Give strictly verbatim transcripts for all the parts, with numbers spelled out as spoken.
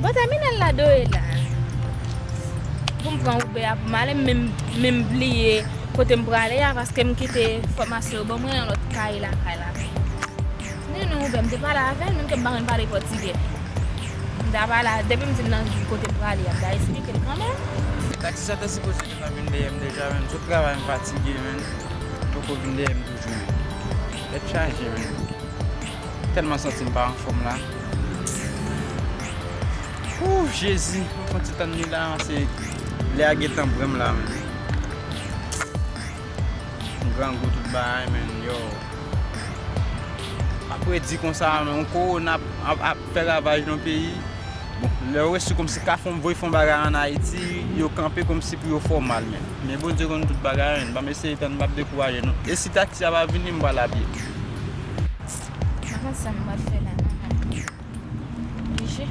Bon, tèminal la dwe la. Pou m pran Uber a pou m ale, men m, men m bliye kote m prale a, paske m kite enfòmasyon yo ban mwen nan lòt kay lakay la. Men non, Uber, m te pale avè l, menm ke m pa konn pale pòtigè. M ta pale, depi m di l nan kote m prale a, m ta esplike l kanmenm. Taxi sa te sipoze deja vin dèyè m deja, menm. Sot travay, m fatige, menm. Poko vin dèyè m toujou, menm. Tèt chaje, menm. Tèlman santi m pa anfòm la. Ooh, Jezi, m fon ti tann li la, se lè a gentan pran m la, menm. M grangou tout bagay, menm, yo. Apre di konsa, menm, yon kowona ap, ap, ap fè ravaj nan peyi. Bon, lè yo resi kòmsi ka fon, voye fon bagay ann Ayiti, yo kanpe kòmsi pou yo fè w mal, menm. Men Bondye konn tout bagay, menm. Ban m eseye tann, m p ap dekouraje, non. E si taksi a pa vini, m pral a pye. M pa konn sa m pral fè la, non. Oblije.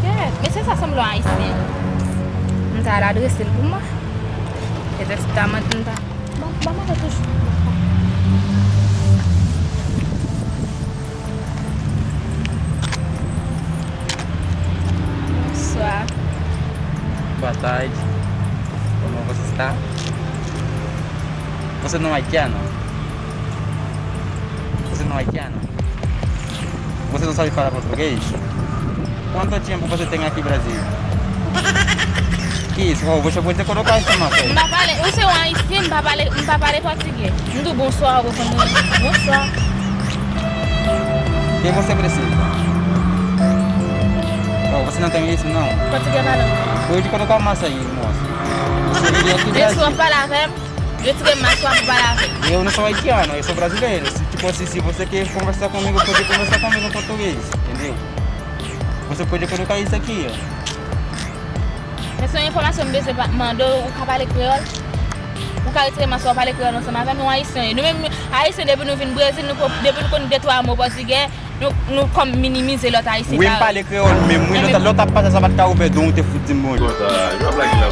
Kèt, mesye sa sanble yon ayisyen. M ta al adrese l pou mwen. Petèt si m ta mande, m ta. Bon, ban mwen toujou. Bonswa. Boa tarde. Como você está? Você não é haitiano? Você não é haitiano? Você não sabe falar português? Quanto tempo você tem aqui em Brasil? Que isso? Oh, você pode colocar isso na frente. M pa pale, ou se yon ayisyen, m pa pale, m pa pale pòtigè. M di w bonswa, ou konprann mwen? Bonswa. Que você precisa? Oh, você não tem isso, não? Pòtigè pa la. Pode colocar mais aí, moça. Você veio aqui em Brasil. Bonswa, pale avè m. Retire mask ou ap pale avè m. Eu não sou haitiano, eu sou brasileiro. Se, tipo assim, se você quer conversar comigo, pode conversar comigo em português, entendeu? Você pode colocar isso aqui, ó. Men se yon enfòmasyon m bezwen pa, mande w, ou ka pale kreyòl? Ou ka retire mask ou ap pale kreyòl ansanm avè m, nou ayisyen. Nou menm, ayisyen, depi nou vin Brezil, nou ko-, depi nou konn de twa mo pòtigè, nou, nou kòm minimize lòt ayisyen. Wi, m pale kreyòl menm, wi, lòt, lòt ap pase sa pa t ka ouvè don, ou te fout di m bonjou. Konsa, yo ap lage la.